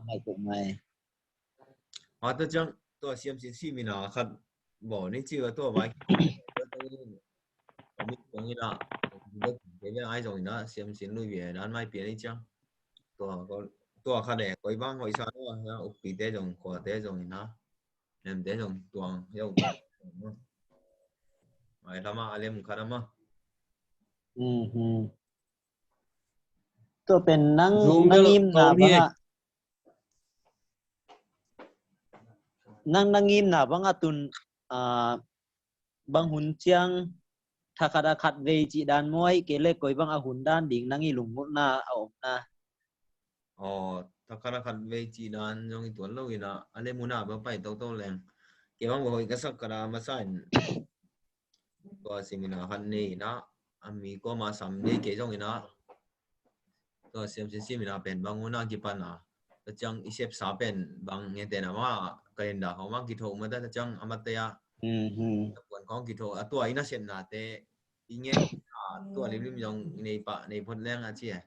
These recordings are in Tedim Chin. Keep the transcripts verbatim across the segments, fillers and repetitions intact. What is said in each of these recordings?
Mai kuk mai. A tua ciang tua siamsin simina khat bawl ni ci a tua vai. Kong ina ai zong ina siamsin lui ve nan mai pia ni ciang. Tua khat e koi bang hoih sa tua ukpite zong kuate zong ina. Lemte zong tuang hiau. Mai lama a lem khat ama. Tua pen nang nang imna banga nang nang imna banga tun bang hun ciang thakhat a khat vei cih dan maw, ahih kei le koi bang a hun dan ding nang i lunggulhna a omna? Aw, thakhat a khat vei cih dan zong i tuan lo ina a le muna bang pai toto leng kei bang bang hoih ka sak khat a masa in tua simina khat nei ina a mi kua ma sam nei kei zong ina tua siamsin simina pen bang una kipan a ta ciang i sepsa pen bang nge tena ma kalenda hong mang kitho ma ta ciang a mate a puan kong kitho a tua ina sepnate i nge tua limlim zong nei pah nei phot leng a ci e.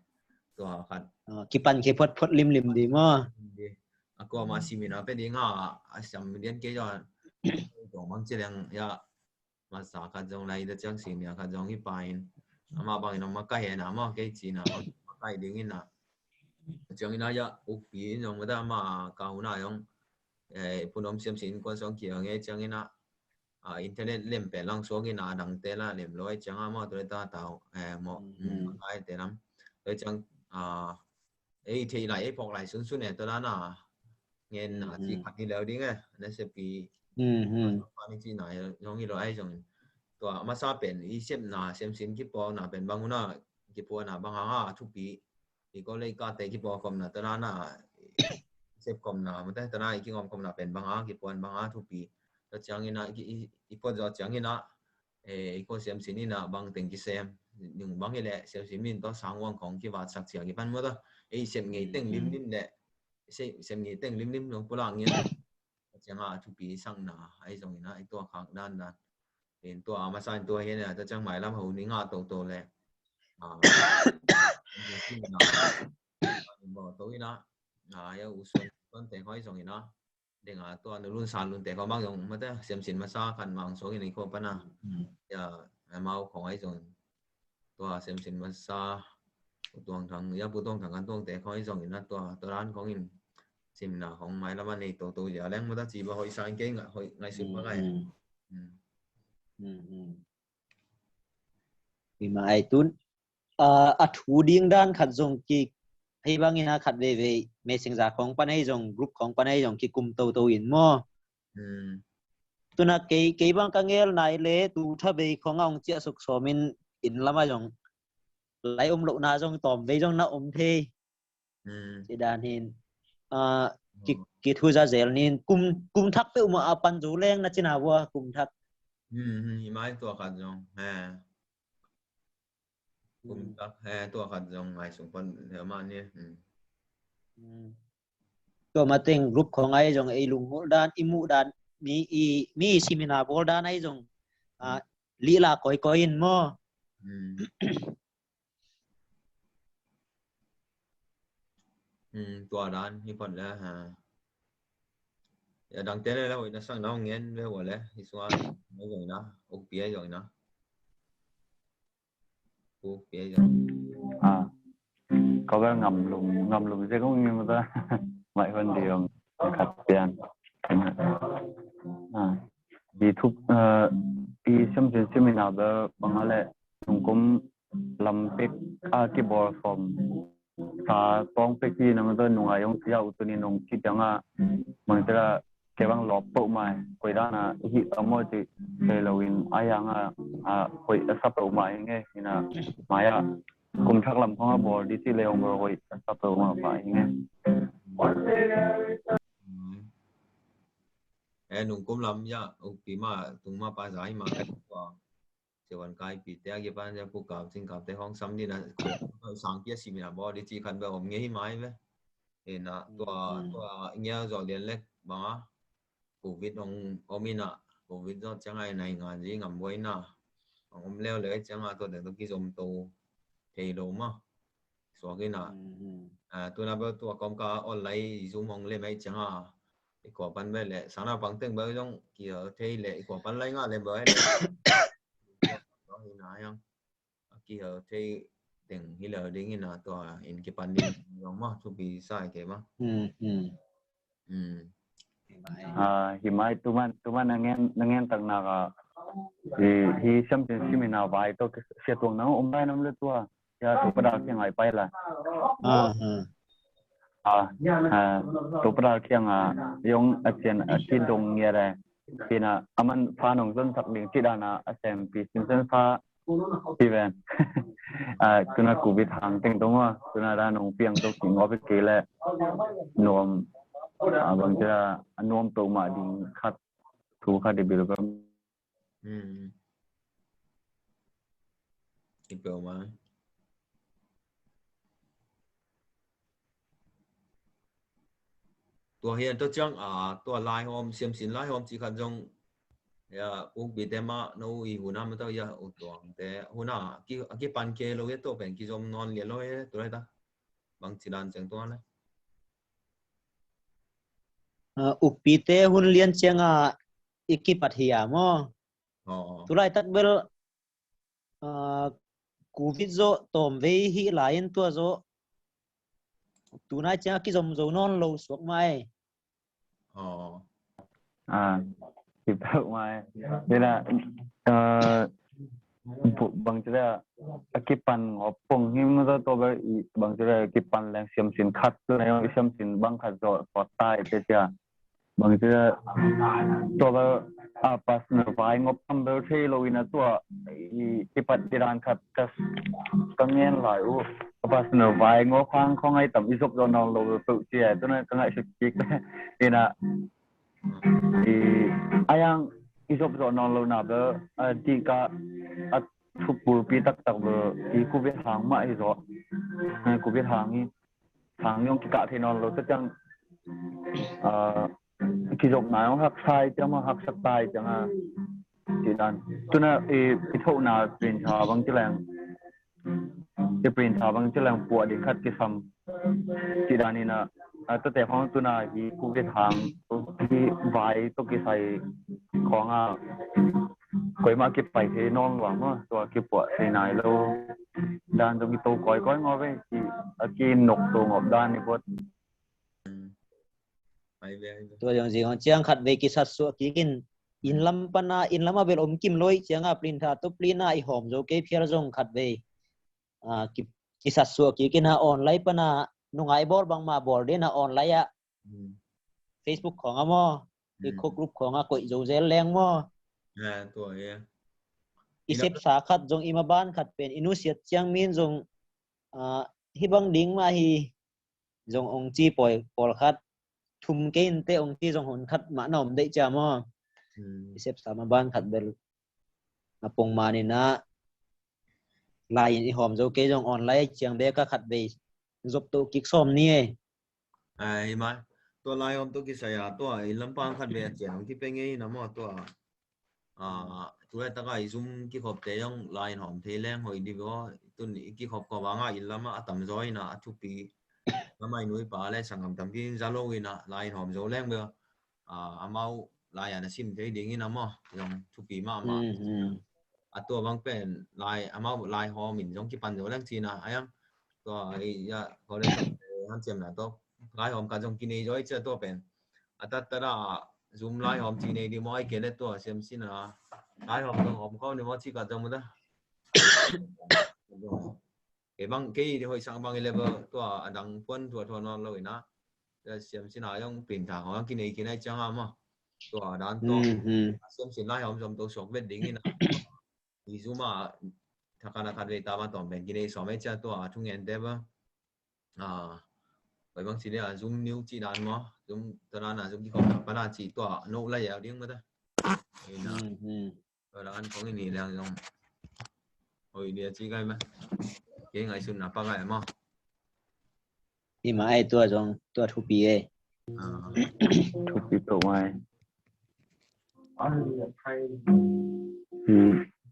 Tua khat kipan kei photphot limlim di maw? A kua ma simina pen i nga a siam lian kei zong tua bang ci leng ya. Masa khat zong lai ta ciang simina khat zong i pa in ama bangin a makai hena maw kei cina makai dingin a ciang ina ya ukpi in zong mata ama ka huna zong punom siamsin kuan song kiang e ciang ina internet lem pen lang suak ina dangte la lem loi ciang ama tu le ta tau mo ai te nam loi ciang ei thei lai ei phawk lai sunsun e tua dana ngen na ci khat ni leu ding e na sepi pa ni ci na zong i lo ai zong tua masa pen i sepna siamsin kipuakna pen bang huna kipuakna bang hanga thupi i ko lei kate kipuak khopna tua dana sep khopna mate tua dana i kingom khopna pen bang hanga kipuak bang hanga thupi tua ciang ina i phot zaw ciang ina i ko siamsin ina bang teng kisem nung bang i le siamsin min to sang wang kong kivat sak ciang i pan mo to ei sep ngei teng limlim le sep ngei teng limlim nung pulak ngei cianga a thupi sakna ai zong ina i tua khak dan dan in tua masa in tua hian a ta ciang mai lam ho ni nga toto le to ina a ya usuan tuan te hoi zong ina denga tua nulun sa lun te ko mang zong mata siamsin masa khan mang song in i ko pana ya mau khong ai zong tua siamsin masa tuang thang ya pu tuang thang kan tuang te khong ai zong in a tua tua ran khong in simna khong mai lama nei toto ya leng mata ci ba hoi sa in kei ngai hoi ngai sim ba ngai. Ima ai tun a thu ding dan khat zong kik hei bangin a khat veivei messenger khong pan hei zong group khong pan hei zong kikum toto in maw? Tuna kei kei bang ka ngel nai le tu tha vei khong a ong ciah suk sawmin in lama zong lai om lohna zong tawm vei zong na om thei. Ci dan hin ki thu za zel nin kum kum thak peuhmah a pan zo leng na cina vua kum thak. Hi mai tua khat zong he kum thak he tua khat zong ngai sung pan he ma ni. Tua mateng group khong ai zong ei lungmuh dan i muh dan mi i mi simina bawl dan ai zong lihla koikoi in maw? Tua dan hi phot le ha. Ya dangte le la hoih na sang na hong ngen ve hua le hi sua. Ai zong na ukpi ai zong na. Ukpi ai zong. Ka bel ngam lum ngam lum se kong ngi mata. Mai hon di om khat pian. Di thup i sim sin simina bel banga le nungkum lam pek a kibawl sawm sa tawng pek hi nang ta nunga yong sia u tuni nung ci tianga mang tira kebang lop peuh mai koi dana hi tamo ci thei lo in a yang a a koi a sa peuh mai nge ina mai a kum thak lam khong a bawl di ci le ong bawl koi a sa peuh mai nge. E nungkum lam ya ukpi ma tung ma pa zai ma. Siavuan kaipi te a kipan zia pukau cingkau te hong sam dina sangpi a simina bawl di ci khan bel om ngei hi mai ve. Ina tua tua ngia zawh lian lek banga covid hong om ina covid zawh cianga i nai ngan zi ngam buai ina hong om leuleu cianga tua teng tua kizom to thei lo ma. suak ina. Tuna bel tua kawmka online Zoom hong lem ahi cianga i kua pan bel le sana pangteng bel zong kihel thei le i kua pan lai ngah lem bel ina hiang a kihel thei teng hi lel ding ina tua in kipan ding zong ma thupi sa i kei ma. Hi mai tuman tuman nangen nangen taknak a hi siamtin simina vai to siatuang nang om lai nam le tua. Ya, Topa dal kiang ai pai la. Ah, Topa dal kiang a yong a cian a kidong ngia le. Tina aman pha nong zon sak ding ci dana a sem pi sin sen pha. Ci ven. Tuna covid hang teng dong a tuna da nong piang to ki ngop kei le. Nuam a bang ci da a nuam to ma ding khat thu khat di bil bang. Hmm. Ipeu mai. Tua hian tua ciang a tua lai hawm siamsin lai hawm ci khat zong ya pukpite mah no i huna mah tau ya u tuangte huna a kipan kei lo ya tua pen kizom nawn lian lo ya tua lai ta bang ci dan ciang tua lai. Ukpite hun lian cianga i kipat hi a maw? Tulaitak bel covid zawh tawmvei hi lai in tua zawh tunai cianga kizom zo nawn lo suak mai. Aw. Ah, kipeuh mai. Ina bang ci le a kipan ngawp pong hi maw, tua bel bang ci le a kipan leng siamsin khat le i siamsin bang khat zawh pawt tai te cia. Bang ci le tua bel a personal vai ngawp tam bel thei lo ina tua i kipat i dan khat ka ngen lai uh. A personal vai ngawp hang khawngai tam i zop zawh nawn lo peuh cia tuna ka ngaihsut kik ina. I ayang i zop zawh nawn lo na bel dika a thupulpi taktak bel i covid hang mah hi zawh. Covid hang hi hang yong kikah thei nawn lo ta ciang kizopna yong haksa i ciang maw, haksa ta i ciang a ci dan tuna i thona printer bang ci leng i printer bang ci leng puah ding khat kisam ci dan ina. Tate khawng tuna hi covid hang hi vai to kisai khawng a koimah kipai thei nawn luang maw, tua kipuah thei nai lo dan zong kito kawikawi ngawh ve. A kinok to ngawp dan i buat. Tua zong zing hong ciang khat vei kisatsuah kikin inn lam pana inn lama bel om kim lo i cianga printer to plina i hawm zo kei phial zong khat vei kisatsuah kikin a online pana nungai bawl bangma bawl dena online ah Facebook khawng a maw, i kho group khawng a koih zo zel leng maw? I sepsa khat zong i maban khat pen i nusiat ciang min zong hi bang ding mah hi zong ong ci pawi pawlkhat thum kei inte ong ci zong hun khat mah na om deih cia maw? I sepsa maban khat bel a pongman ina lai in i hawm zo kei zong online ciang beka khat vei zop to kik sawm ni e. Ai mai tua lai hawm to kisai a tua i lampang khat vei a ciang kipe ngei na maw tua. Tulai taka i zum kikhopte zong lai in hawm thei leng hoih di bo. Tun i kikhop khop anga i lama a tam zaw ina a thupi lama i nuipa le sangam tampi in za lo ina lai in hawm zo leng bo. Amau lai a na sim thei ding ina maw zong thupi mahmah. A tua bang pen lai amau lai hawm in zong kipan zo leng cina ayang tua i ya kau le han ciam na to lai hawm ka zong kinei zo i cia tua pen a tat tat a zum lai hawm ci nei di maw ai kei le tua siam sin a lai hawm zong hawm kau ni maw ci ka zong mu ta. Kei bang kei di hoih sang bang i level tua a dang puan tua tua nawn lo ina. Siam sin a zong printer hawng kinei kinai ciang a maw tua dan tua siam sin lai hawm zom to suak vet ding ina. I zum a thakan a khat vei ta bang tawm pen kinei sawm ei cia tua a thungen te ba. Koi bang ci dia zum niu ci dan maw zum ta dan a zum kikhop ta pana ci tua no lai yau ding ma ta. Tua dan kong ini liang zong. Oi dia ci kai ma. Kei ngaihsutna pa kai maw. Ima ai tua zong tua thupi e. Thupi to mai.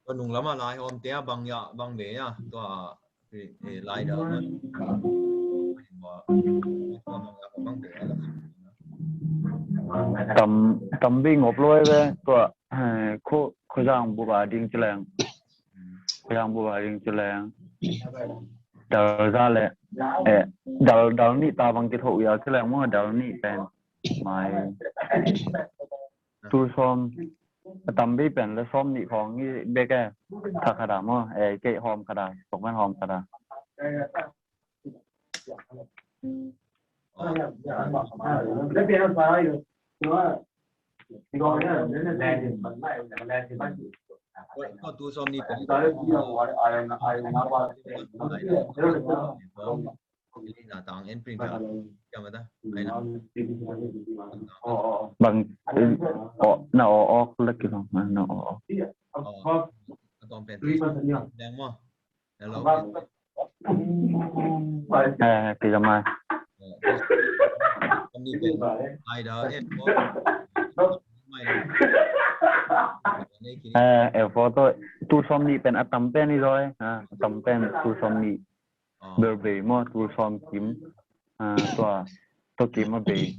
Tua nung lama lai hawm te a bang ya bang ve ya tua Tam, tam bei ngop lo ve tua, kho, kho zang bu ba ding ci leng. Kho zang bu ba ding ci leng. Dal za le, eh, dal, dal nih ta bang kithoh ia ci leng maw, dal nih pen. Mai. Tul sawm, a tam bei pen le sawm nih khawng i bek e. Kha kha da maw, eh, kei hawm kha da, sok pen hawm kha da. Bang, oh, na oh, oh, lagi bang, na oh, oh. Eh, kizom mai. Eh, eh, photo, tul sawm nih pen a tam pen i zaw e. Ah, a tam pen tul sawm nih. Ber bei maw, tul sawm kim. Ah, tua, tua kim a bei.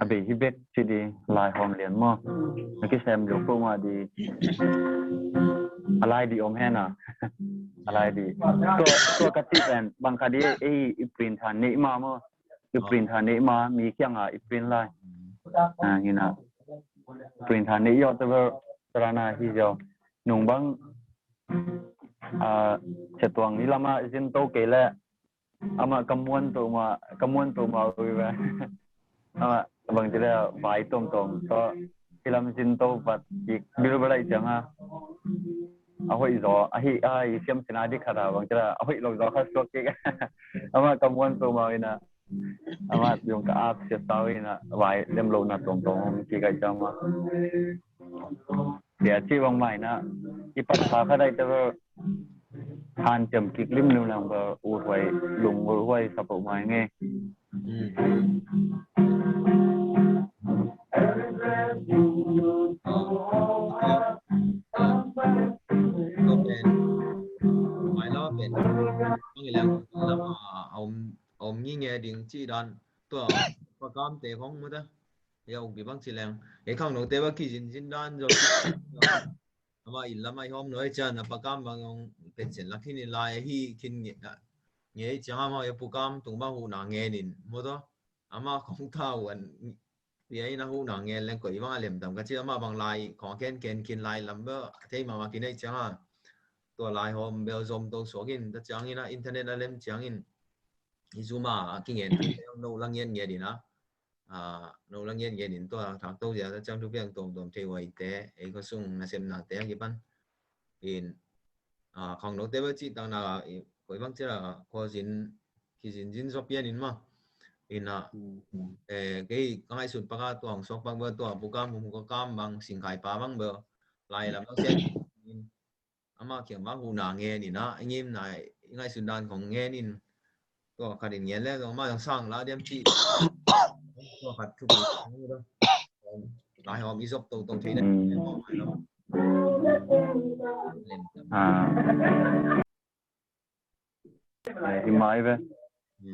A bei hi bek ci di, lai hawm lian maw. Na kisem liu ko mah di. A lai di om hen a. A lai di. Tua, tua ka cih pen, bang kha di, ei, i print han neih ma maw. I print han neih ma, mi kiang a i print lai. Ah, hi na. Print han neih yawh te ber, tua na hi ziau. Nung bang, ah, Sia Tuang i lam a zin to kei leh. Amah ka muan to ma, ka muan to ma ui ve. Amah bang ci leh vai tuamtuam tawh hi lam zin to vat kik bil va laih ciang a. A hoih zaw, a hi, a hi siam sin a dik khat a bang ci leh a hoih lo zaw khat suak kik. Amah ka muan to ma ui na. Amah zong ka ap sia sau ui na, vai lem lo na tuamtuam hong kik a ciang ma. Sia ci bang mai na, i pat sa kha dai te ber. Hanciam kik limlim lang ber, ut huai, lung ut huai sa peuh mai nge. A om ngi nge ding ci dan tua, pakam te khong mu ta. Ya uk bi bang ci leng. E khang no te ba kizin zin dan zo. Ama in lama i hawm no e cian a pakam bang ong pension lak hin i lai hi khin nge, nge i ciang ama ya pukam tung bang huhna ngen in mu to. Ama khong ta uan pia in a huhna ngen leng koi bang a lem tam ka ci ama bang lai khong ken ken khin lai lam ba thei mama khin e ciang a. Tua lai hawm bel zom to suak in ta ciang in a internet a lem ciang in. I Zoom a kingen no la ngen ngen in a. Ah, no la ngen ngen in tua thak to zia ta ciang thupiang tuamtuam thei huai te, ei kho sung nasepna te a kipan. In, ah, khang no te ba ci tang na, i, koi bang ci la, kho zin, kizin zin zo pian in ma. In a, eh, kei ka ngaihsut pak a tua hong suak pak ba tua pukam hum ka kam bang singkhai pa bang ba. Lai lam lo sian in, ama kiang bang huhna ngen in a, i ngimna, i ngaihsut dan khong ngen in. Tua khat in ngen le, zong ama zong sang la diam ci. Tua khat thupi. Lai hawm i zop to to thei na. Ah. Eh, hi mai ve.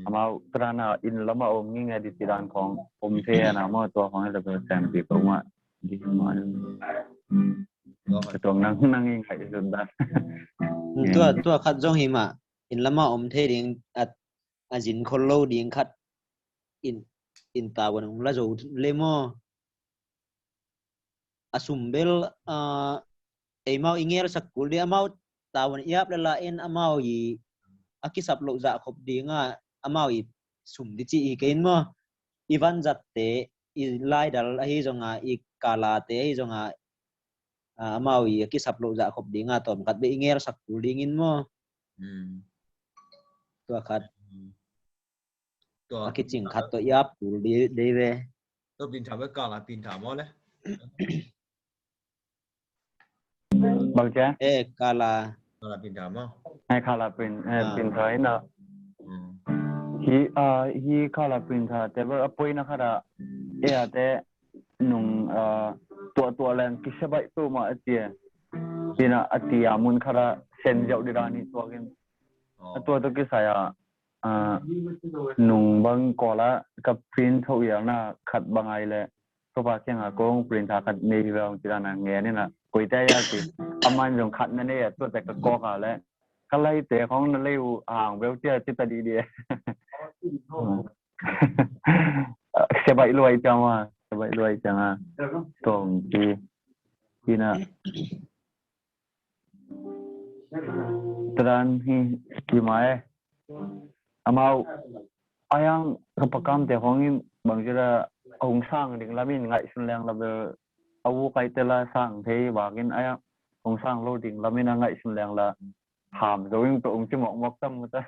Amau trana in lama om ngi nge di ci dan khong om thei na maw tua khong le pe sem pi ko ma. Di mai. Ka tuang nang nang i ngai zun dan. Tua, tua khat zong hi ma. In lama om thei ding at a zin khol lo ding khat in, in ta wan ong la zo le maw. A sum bel, ah, eimau i ngelsak kul ding amau tavuan i ap lala in amau i a kisap loh zah khop dinga amau i sum di cih hi kei in maw. I vanzatte, i laidal ahi zonga, i kalate ahi zonga, ah, amau i a kisap loh zah khop dinga tawmkhat beh i ngelsak kul dingin maw. Tua khat. Tua a kicing khat tua i ap kul dei ve. Tua pintha bek kala pintha maw le? Bang cia? Eh, kala. Kala pintha maw? Eh, kala pin, eh, pintha ina. Hi, ah, hi kala pintha te ber a poina khata. Eh, a te nung, ah, tua tua leng kisa baih tu ma a tia. Ina a tia mun khata sen ziau di dani tuakin. A tua tawh kisai ah, ah, nung bang kawl ah ka print tho ialna khat bang ai leh, Topa kiangah kong print tha khat nei hi ve ong ci dan a ngen in ah, koite a ci. Aman zong khat na nei a, tuate ka kawk a leh ka laite khong na lei uh hang beu cia ci ta didi. Sia baih luai ciang a, sia baih luai ciang a, tong ci. Hi na. Tadan hi, hi mai. Amau, ayang ka pakamte khong in bang zira hong sang ding lamin ngaihsun leng la bel, a u kaite la sang thei bakin ayang hong sang lo ding lamin a ngaihsun leng la ham zo in to ung ci mawkmawk tam ta.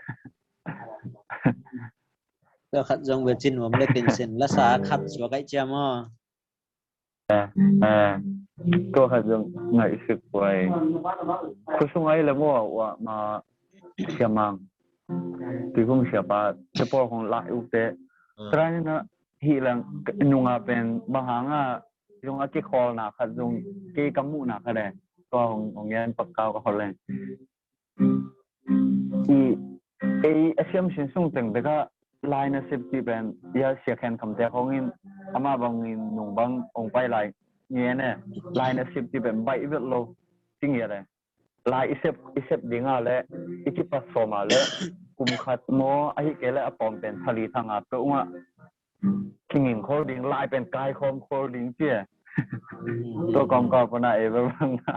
Tua khat zong bel cin nuam le pension la sa khat suak ai ciam aw. Eh, eh, tua khat zong ngaihsik huai. Khusung ai le maw, ua ma siamang. Tuikhum siapa, te pawl khong lai ukte. Try na hi lang nunga pen bang hanga zong a kikhawlna khat zong kei ka muhna khat e. Tua hong, hong yan pakkau ka khol leng. I, ei a siamsin sung teng beka lai na sep ti pen, ya sia khen khamte khongin, ama bangin nung bang ong pai lai ngen e, lai na sep ti pen baih vet lo, ting ya le. Lai i sep, i sep dinga le, i kipat sawma le, kum khat maw, ahi kei le a pawm pen thali thanga pe unga. Kinging khol ding, lai pen kai khawm khol ding cia. Tua kawmkal pana ei bel bang na.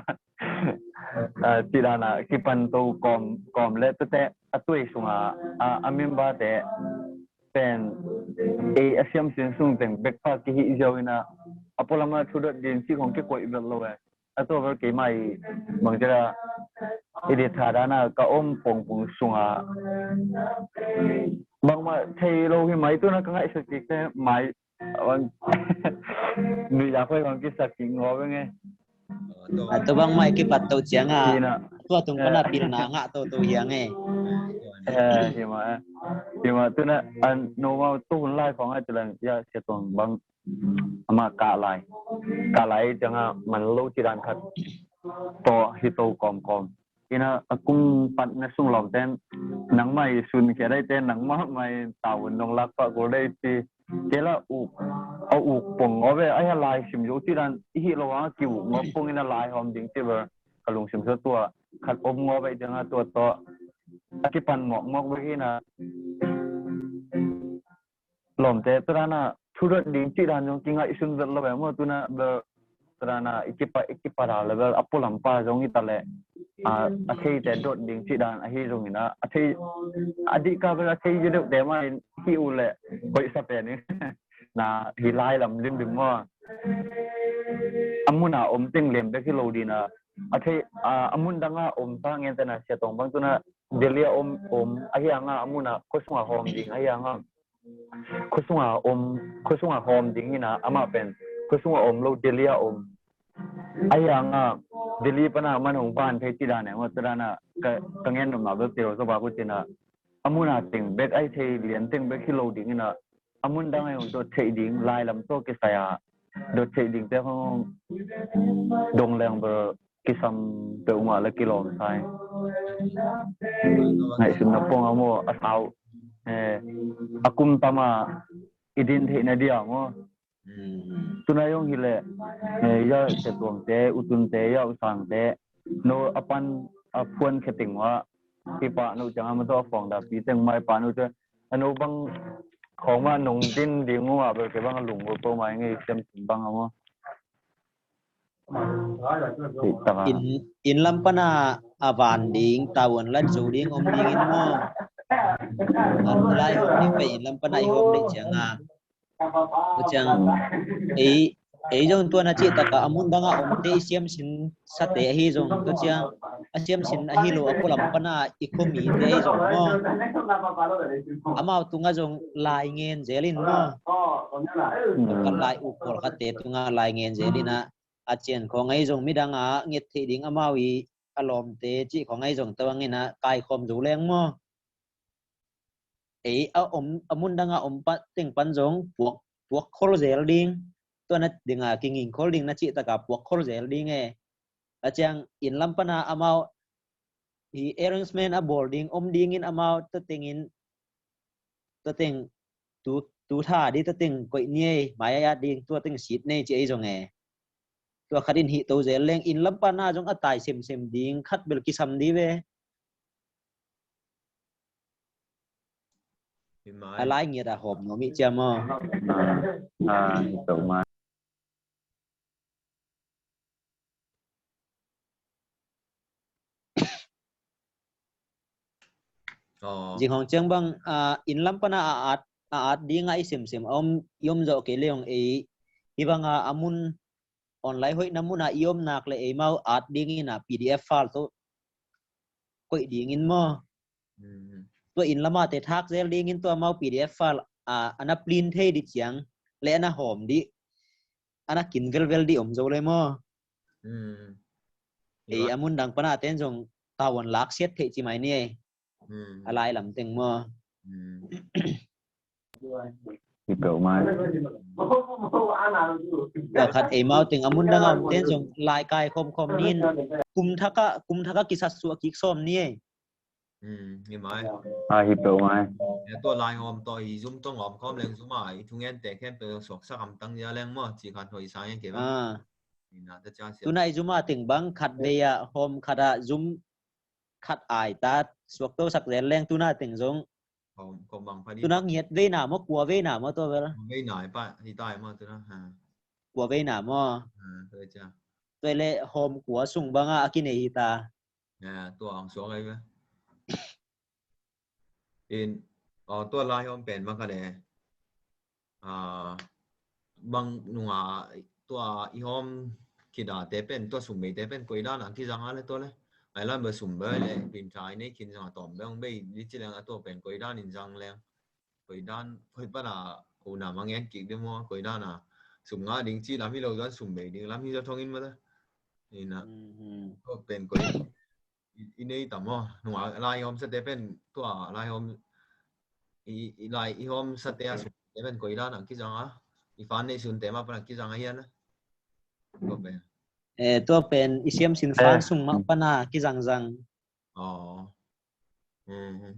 Ah, ci dana kipan to kawm, kawm le tete a tuai sunga, ah, a member te pen ei a siamsin sung teng bekpa kihi ziau ina a polama thudot din ci khong kikoih bel lo e. A tua bel keimah i bangtira i dit tha dana ka om pongpong sunga bangmah thei lo hi mai tuna ka ngaihsut kik te mai. Nui la khoi kong kisak kik ngaw beng e. A tua bangmah i kipat to cianga tua tung pana pilna ngah to to hiang e. Hima, hima tuna an noma tu hun lai kong a tilang ya sia tuang bang ama kah lai. Kah lai cianga man lo ci dan khat tawh hi to kawmkawm. Ina a kum pat na sung lawm ten nangmah i sun khia dai ten nangmah mai tawun nong lak pah kul dai ci. Kela uk a uk pong ngawh ve a hia lai sim zo ci dan i hi lo a ki uk ngawh pong ina lai hawm ding ci ber ka lungsim so tua khat om ngawh ve cianga tua tawh a kipan mawkmawk ve hina. Lawmte tadana thudot ding cih dan zong kingaihsun vet lo e maw tuna bel tadana i kipa i kipa da le bel a pulampa zong i ta le a theite dot ding cih dan ahi zongina a thei a dihka bel a thei zia deuhte ma in hi uh le koihsa pen in na hi lai lam limlim maw a muna om teng lem bek hi lo dina a thei a mun danga om ta ngen tena sia tong bang tuna Delhi a om om ahi anga a muna khuasunga hawm ding ahi anga khuasunga om khuasunga hawm ding hina amah pen khuasunga om lo Delhi a om ahi anga Delhi pana man hong ban thei ti dan e maw ti dan a ka ngen nopna bel ti lo so ba ku tina a muna teng bek ai thei lian teng bek hi lo ding ina a mun dang ai hong dot theih ding lai lam tawh kisai a dot theih ding te hong dong leng bel kisam peuhmah le kilawm sai. Ngaihsutna pawng a maw a sau a kum tama i din theihna dia maw. Tunai hong hileh ya setuangte utunte ya usangte no a pan a phuan kheting mah hi pah no ciang a ma tawh a fawng dapi teng mai pah no ciang a no bang khawng mah nong din ding uh ah bel ke bang a lung uh ko mai ngei siam bang a maw. In, in lam pana a van ding tavuan lat zo ding om ding in maw. An lai hom ding pe in lam pana i hom ding cianga ciang ei ei zong tuan a cih taka a mun danga omte i siamsin sate ahi zong tua ciang a siamsin ahi lo a pulam pana i khomite ahi zong maw. Amau tunga zong lai ngen zelin maw. Kan lai u pawlkhatte tunga lai ngen zelin a a cian khawng ahi zong midang a nget theih ding amau i a lawmte cih khawng ahi zong tawangin a kaikhawm zo leng maw. Ei a om a mun danga om teng pan zong puak puak khol zel ding tua na dinga kinging khol ding na cih taka puak khol zel ding e. A ciang in lam pana amau hi arrangement a bawl ding om dingin amau tua tengin, tua teng tu, tu tha di tua teng koih ni ei, mai a at ding tua teng sit nei ci ei zong e. Tua khat in hih to zel leng inn lam pana zong a tai semsem ding khat bel kisam di ve. A lai ngiat a hawm nuam ih ciam aw. Ah, ah, hi to mai. Aw. Zing hong ciang bang, ah, inn lam pana a at, a at ding a i semsem a om, i om zawh kei le hong ei, hi banga a mun online hoihna muna i om nak le eimau at dingin a P D F file tawh koih dingin maw? Mm. Tua inn lama te thak zel dingin tua mau P D F file, ah, ana print thei di ciang le ana hawm di, ana kin velvel di om zo le maw? Mm. Ei, a mun dang pana ten zong tawh an lak siat theih ci mai ni ei. Mm. A lai lam teng maw? Mm. Hi peuh mai. Tua khat eimau teng a mun dang a om ten zong lai kai khawmkhawm nin kum thaka, kum thaka kisat suah kik sawm ni ei. Hmm, hi mai. Ah, hi peuh mai. Eh, tua lai hawm tawh hi zum tawh ngawm khawm leng zum a i thungen te khempeuh suaksak hamtang zia leng maw, ci khat hoih sa ngen kei bang. Ah. Hi na ta cia sia. Tuna i zum a teng bang khat vei a hawm khat a zum khat ai ta suak to sak zel leng tuna teng zong. Hawm, hawm bang pha di. Tuna ngiat veina maw, kua veina maw tua vel? Kua veina i pa, hi ta i maw tuna, ha. Kua veina maw? Ha, tua cia. Tua le hawm kua sung banga a kinei hi ta. Ya, tua ang suak ai ve. In, aw, tua lai hawm pen ma ka le. Ah, bang nunga tua i hawm kidate pen, tua sum beite pen koi dan a kizang a le tua le. Ai lan ba sum ba le, pin chai nei kin zang a tom bang bei, di ci leng a tua pen koi dan in zang leng. Koi dan, koi pana, u na mang en kik di mo, koi dan a. Sum nga ding ci lam hi lo dan sum bei ding lam hi za thong in ma ta. Ina. Mhm. Tua pen koi i, i nei tam aw. Nunga lai hawm sate pen tua lai hawm i, i lai i hawm sate a sung te pen koi dan a kizang a. I fan nei sun te ma pana kizang a hian a. Tua pen. Eh, tua pen i siam sin fan sung ma pana kizang zang. Aw. Hmm.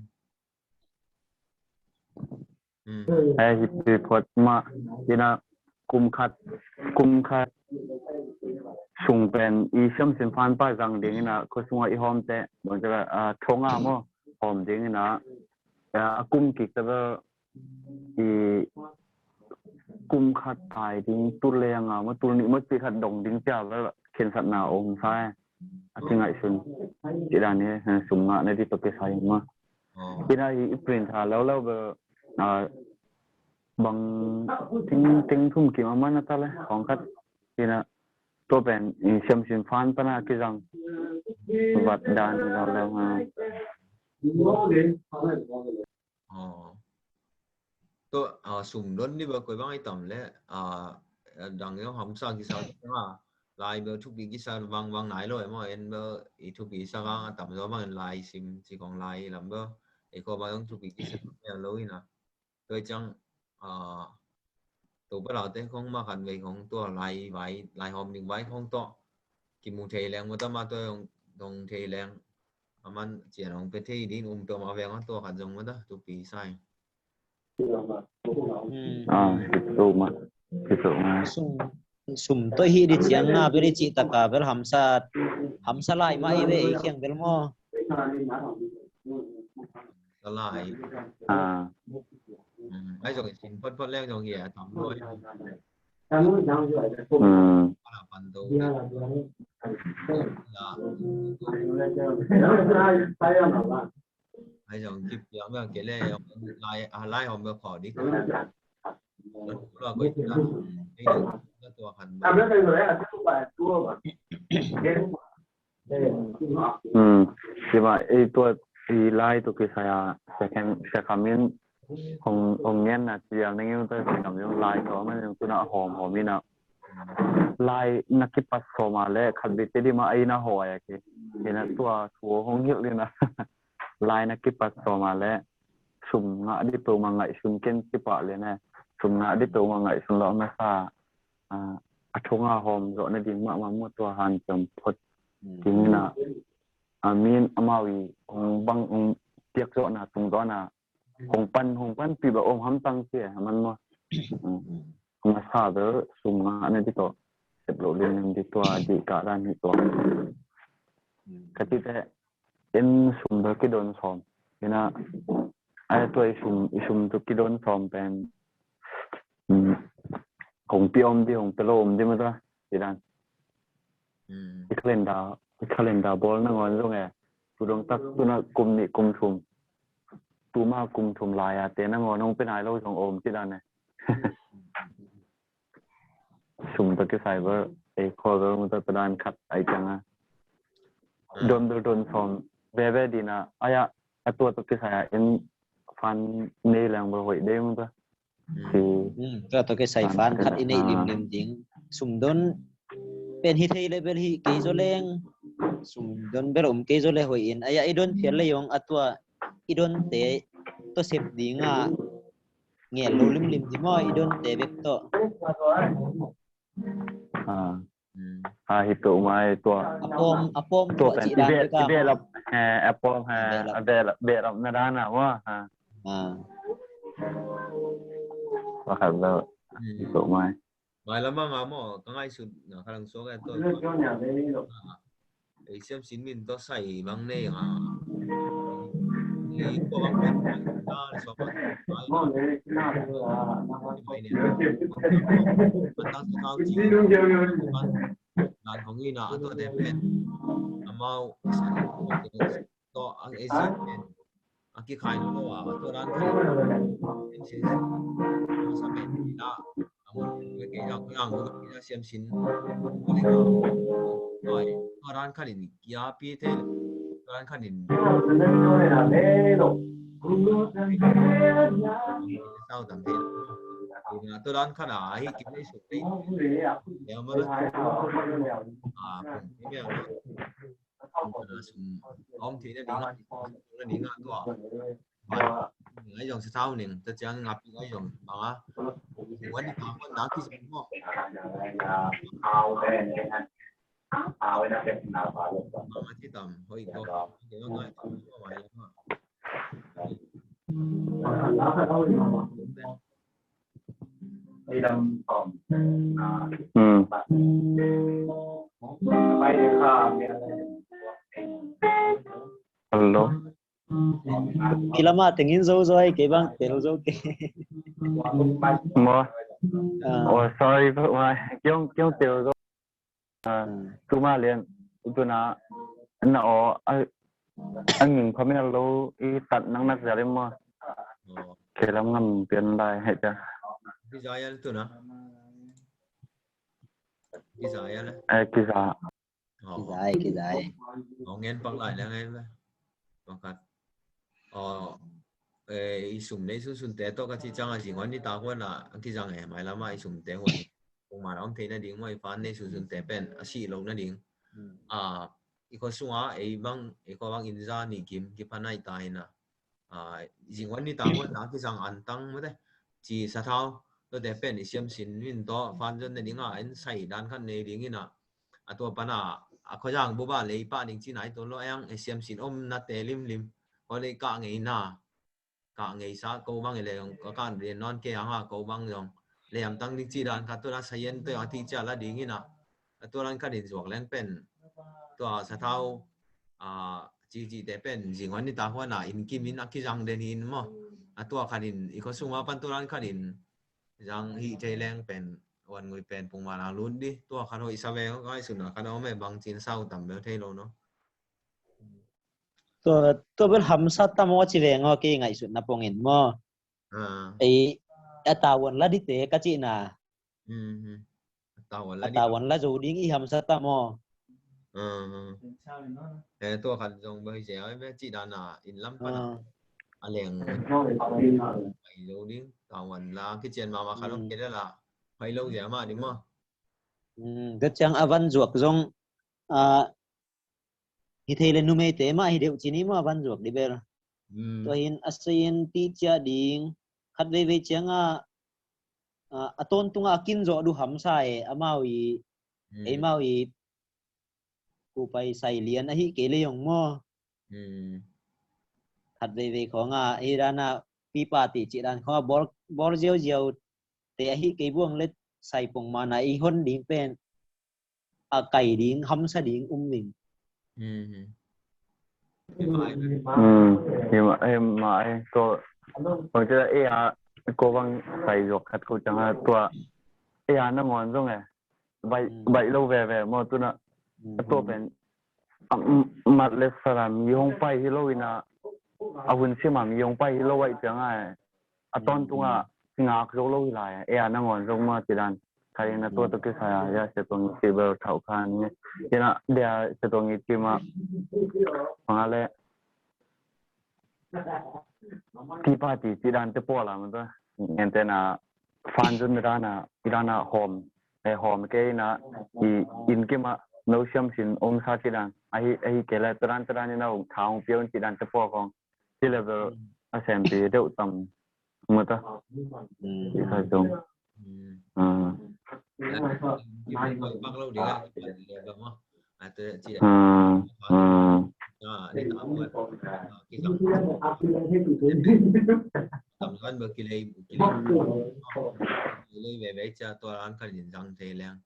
Hmm. Eh, hi pi phot ma ina kum khat, kum khat sung pen i siam sin fan pa zang ding ina khuasunga i hawm te bang te, ah, thonga maw hawm ding ina, ah, a kum kik te bel i kum khat tai ding tul lenga maw tul nih maw ci khat dong ding cia bel khensatna om sa e. A kingaihsun. Ci dan hi, sum ngah na di tawh kisai ma. Ina hi i print tha leuleu bel, ah, bang ting, ting thum kim a man a ta le, khawng khat. Ina tua pen i siam sin fan pana kizang. Vat dan leuleu ha. Aw. Tua, ah, sum don ni ba koi bang i tam le, ah, dang yong hamsa kisa ma. Lai bel thupi kisa bang bang nai lo e maw, en bel i thupi sa kang a tam zo bang en lai sim ci kong lai lam bel. E ko bang yong thupi kisa lo ina. Tua ciang, ah, tua pa lau te kong ma khan vei kong tua lai vai, lai hawm ding vai kong tua. Kimu thei leng mawta ma tua yong dong thei leng. Aman cian hong pe thei din um peuhmah veng a tua khat zong mawta tupi sai. Hmm. Ah, hi peuhmah. Hi peuhmah. Sum, sum tawh hi di ciang na bel i cih taka bel hamsa, hamsa lai mah i ve ei khiang bel maw? Hamsa lai. Ah. Hmm. Ai zong i sin photphot leng zong hi a tam lo. Hmm. Ai zong kip piang bang kei le lai, a lai hom bang khawh dik. Lo koi la. Ei lo tua khan bang. Hmm. Sima ei tua i lai tu kisai a second, second min hong, hong ngen na cial neng yung ta second min lai tua man yung tuna hom, hom ina. Lai na kipat sawm a le khat bit te di ma ei na hawi a ki. Ina tua tua hong hilh ina. Lai na kipat sawm a le sum ngah di peuhmah ngaihsun ken kipah le ne. Sum ngah di peuhmah ngaihsun lo na sa. Ah, a thonga hawm zawh na ding mahmah mu tua hanciam phot. Hmm. Ding ina. I mean, amau i hong bang, hong piak zawhna, tung zawhna, hong pan, hong panpih bang om hamtang ci e, a man maw. Mm. Masa bel sum ngah na ding tawh, sep loh limlim ding tua, dih kah dan hi tua. Ka cih teh, en sum bel kidon sawm. Ina, ai tua i sum, i sum tu kidon sawm pen, mm, hong pia om ding, hong pia lo om ding mah tua, ci dan. Mm. I calendar, i calendar bawl nangawn zong e. Tu dong tak tu na kum nih kum thum. Tu ma kum thum lai a te nangawn hong pia nai lo zong om ci dan e. Sum tawh kisai bel, ei khawl bel, mu tawh dan khat ai ciang a. Ah. Don bel don sawm veve ding a, ai a, a tua tawh kisai a, in fan nei leng bel hoih ding mu tawh. Mm. Tua tawh kisai fan khat i neih limlim ding. Sum don pen hi thei leh bel hi kei zaw leng. Sum don bel om kei zaw leh hoih in. Ai a i don phial leh zong a tua i donte tawh sep ding a ngel lo limlim ding maw, i donte bek tawh. Ah. Mm. Ha, hi peuhmah hi tua. A pawm, a pawm tua pen cih dan bek a. I behlap, eh, a pawm, eh, a behlap, behlap na dan a maw, ha. Ah. Pakhat bel, mm, hi peuhmah hi. Mailam a nga maw, ka ngaihsut na kha lang suak a tua. Ah. Ei siamsin min tawh sai bang nei nga. Ei kua bang pen na le sawm a. Ai na. Mai ne. Antang sa kau ci. Dan hong ina a tua te pen. Amau sa tawh ang ei siam pen. A kikhai lo a, tua dan khat in, siamsin, sa pen in a, a mun, kei, kei, kei, kei, siamsin, tua dan khat in, kia pi te, tua dan khat in, sau tam te, tua dan khat a, hi, kim nei suk te, ya, ma, a, kum, ya, ma. Sum om theihna dingah, na dingah tua. Ngai zong sa thau ning, ta ciang ngapi ngai zong banga. Wan ni ta kon na ki zong mo. Banga ci tam, hoi ko. Kei ngai tam, mai lama. Hmm. Hello. Kei lamah tengin zo zo ai, kei bang tel zo kei. Mo. Ah. Oh, sorry, kiong kiong tel zo. Ah, tuma lian, tuna, na o, a, a nging phamel lo, i tat nang nak zalim mo. Oh. Kelam ngam pian lai, hei tia. Kizai al tuna. Kizai al. Eh, kiza. Oh. Kizai, kizai. Oh, ngen pak lai le ngen le. Pakhat. Oh, eh, i sum nei sunsun te tawh ka ci ciang a zing on ni ta huan a, a kizang e, mai lama i sum te huan. Kung ma lam thei na ding, mai fan nei sunsun te pen, a si lo na ding. Hmm. Ah, i khua sunga, ei bang, ei khua bang in za ni kim, kipan ai ta hi na. Ah, zing on ni ta huan a, kizang an tang mate. Ci sa thau, to te pen, i siam sin min to, fan zon na ding a, en sai dan khat nei ding in a. A tua pana, a khua zang buba lei pa ding ci nai to lo, a yang, ei siam sin om na te lim lim. Ko lei ka ngei na. Ka ngei sa, ko bang i le, ka kan ri non ke anga, ko bang zong. Le am tang ding ci dan ka tu la sa yen to a ti cia la ding ina. A tua lan ka din zuak leng pen. Tua sa thau, a, ci ci te pen, zing on ni ta huan a, in kim in a ki zang den in mo. A tua ka din, i ko suma pan tua lan ka din. Zang hi te leng pen, wan ngui pen pung ma lang lut di. Tua ka hoi sa ve, ngai sun a ka no me bang cin sau tam bel thei lo no. Tua, tua bel hamsa ta maw ci veng aw, kei ngaihsutna pongin maw. Ah. Ei, a tawan la dite ka cihna. Hmm, hmm. A tawan la di. A tawan la zo ding i hamsa ta maw. Ah, ah. Eh, tua khat zong bai zia ai be cih dana in lam pana. Ah. A leng. Pai zo ding, tawan la kician mama khat om kei la. Pai lo zia ma ding maw. Hmm, ka ciang a van zuak zong, ah, hi thei le numeite mah hi deuh ci ni maw a van zuak di bel. Hmm. Tua hin a sayin ti cia ding, khat veivei cianga, a, a tawntunga a kin zawh duh hamsa e, amau i, hmm, eimau i, Pai sai lian ahi kei le yong maw. Khat veivei khawng a hi dan a pipa ti cih dan khawng a bor bor ziauziau te ahi kei buang le sai pong mana i hon ding pen a kai ding hamsa ding um ding. Hima hima e ko bang cila e a ko bang sai zuak khat ko cang a tua e a nangawn zong e baih lo veve maw tuna a tua pen mat le sara mi hong pai hi lo ina a hun sima mi hong pai hi lo aih cianga a tawntunga ngak zo lo hi lai e a nangawn zong maw tidan kha ina tua tua kisaya ya se tuang si bel thau kha ni ina dia se tuang i tima manga le ti pa ti tidan te pawl a mata ngen tena fan zun dana idana hom e hom ke ina i in kima no siam sin om sa tidan ahi ahi ke le tidan tidan ina um thaung pion tidan te pawl kong ti level a sem ti deuh tam mata i sa zong Pak lo ding a level maw. Tam kan bel kilei kilei kilei veve cia tua ran kan in zang thei leng.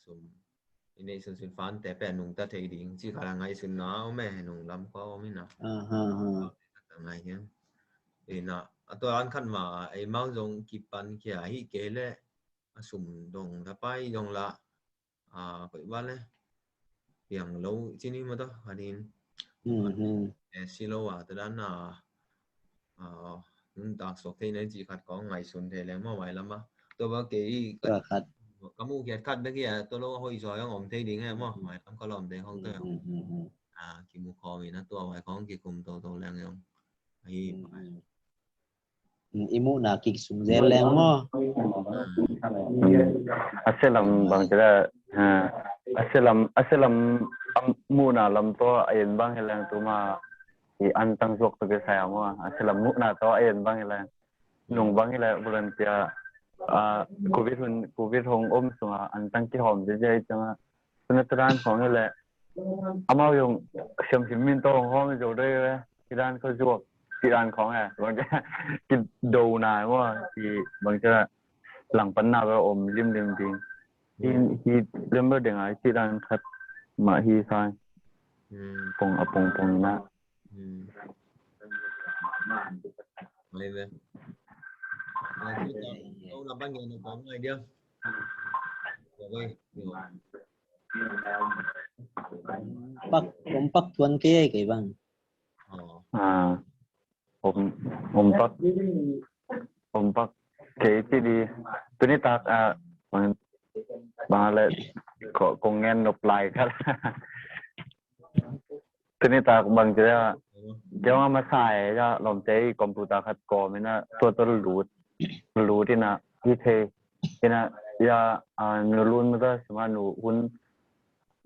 Sum i nei sunsun fante pen nungta thei ding ci kha la ngaihsun na om e nung lam kua om ina. Ngai hian ina a tua ran khat ma ei mau zong kipan kia hi kei le a sum dong la pai dong la a koih ba le piang lo cini ma to hadin e si lo a ta dan a nun tak sok thei na ci khat kong ngai sun thei leng ma mai lama to ba ke i khat ka mu kiat khat bek i a to lo hoi zoi ang om thei ding e ma mai lam ka lom thei hong to a ki mu khom i na tua mai kong ki kum to to leng yong hi i muhna kik sung zel leng maw? A selam bang tira a selam a selam muhna lam to a en bang hi leng tuma i an tang zuak to ke sai maw a selam muhna to a en bang hi leng nung bang hi leng volunteer a covid hun covid hong om sunga an tang kihawm zia zia i changa Tuna turan khong le amau yung siam sim min to hong hom zo dei le kidan ko zuak kidan khong e bang ki do na mo ki bang cha lang pan na ba om lim lim ding hi hi lem ba deng ai kidan khat ma hi sai pong a pong pong na Mai ve. Mai ve. Kau lapan ngai na kau ngai dia. Kau ngai. Pak, om pak tuan ke ai kei bang. Ah, om om pak om pak kei ti di. Tuni tak ah bang bang le ko ko ngen nop lai khat. Tuni tak bang ti dia. Dia ma masai ya lom te computer khat ko mina tua tua lut lut ina hi the ina ya nu lun ma ta sima nu hun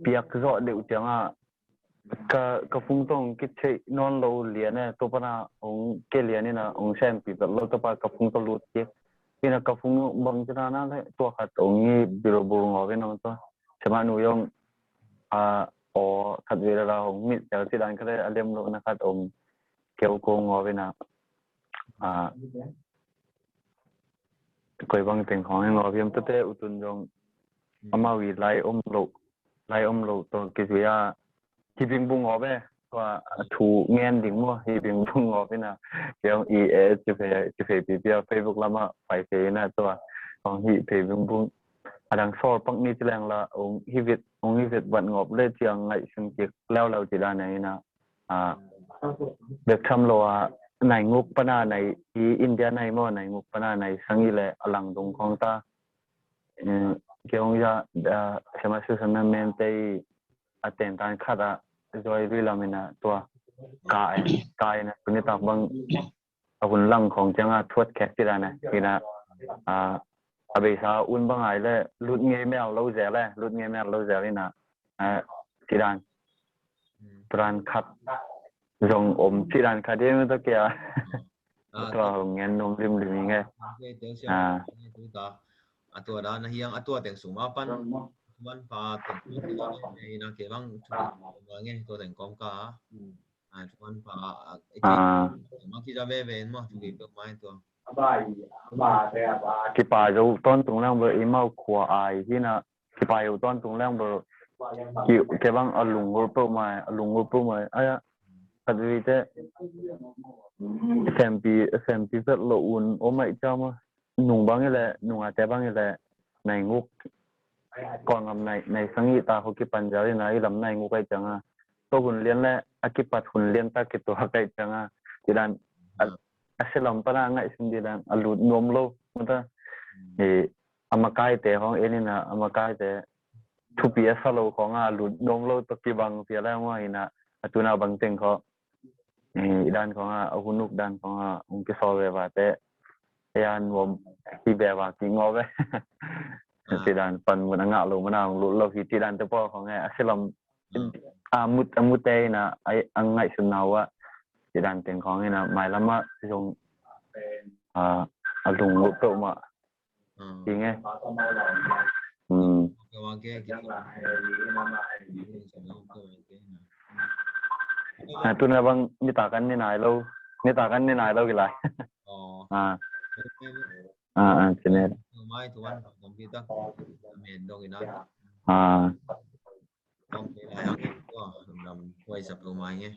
piak zo deuh tianga ka ka phung tong ki thei non lo lian e to pana ong ke lian ina ong sem pi lo to pa ka phung to lut ki ina ka phung bang ti na na le to khat ong ngi bilo bul ngo ve nong to sima nu yong a o khat ve la ong mit tel ti dan ka le a lem lo na khat ong keu ko ngo ve na a koi bang teng khong ngo ve am to te utun jong amau i lai om lo lai om lo to ki zui a hi bing bung op e tua thu ngen ding mo hi bing bung op ina kiang i e ci fe ci fe pi pia Facebook lama pai fe ina tua kong hi fe bing bung adang sol pak ni ci leng la ong hi vit ong hi vit vat ngop le ciang ngai sun kik leu leu ci dan ina a bek tham lo a nai nguk pana nai i India nai mo nai nguk pana nai sang i le alang dung kong ta kiong ya sema su sana men te a ten tan khat a zoi lui lam ina tua ka e ka ina tuni tak bang a hun lang khong chang a thuat khek ti dan a ina a a beisa un bang ai le lut ngei mel lo zel le lut ngei mel lo zel ina a ti dan turan khat zong om ti dan khat ding to kia tua hong ngen num lim lim nge a tua dan a hiang a tua teng sum a pan Tuan pa, tuan pa, ina ke bang, tuan pa nge, tua teng kom ka. Ah, tuan pa, ah, eki, ah, ma ki ja be be, ma ki be mai tua. Kipa zo ton tung lang bel, i mau khua ai hi na, kipa zo ton tung lang bel, ki, ke bang a lungul peuh mai, a lungul peuh mai, ai a, khat vi te, sempi, sempi pet lo un, o mai cha ma. Nung bang i le, nung a te bang i le, nai nguk, kon ngam nai, nai sang i ta ho kipan jal i na i lam nai nguk ai chang a. To hun lian le, a kipat hun lian ta ki tua kai chang a. Ti dan, a, a se lam pana ngai sun di dan, a lut nuam lo, mata. E, a makai te hong, e ni na, a makai te, thupi a sa lo khong a, a lut nuam lo, to ki bang pia la mo i na, a tuna bang teng kho. Eh, i dan khong a, a hunuk dan khong a, hong kisol ve va te. Eh, a nuam hi ve va ki ngol ve. Ah. Ti dan pan mun a ngah lo mun a hong lut lo hi ti dan te pawl khong e, a silam, ah, a mut, a mut te ina, a, a ngaihsun na ua. Ti dan teng khong ina, mailam a zong, ah, a lunglut peuhmah. Ah. Hi nge. Hmm. Ah, tuna bang nita kan ni nai lo. Nita kan ni nai lo kilai. Oh. Ah. Ah, ah, sini. Mai tuan, computer. Amen dong ina. Ah. Kom te lai ang ko, lam kuai sap lo mai nge.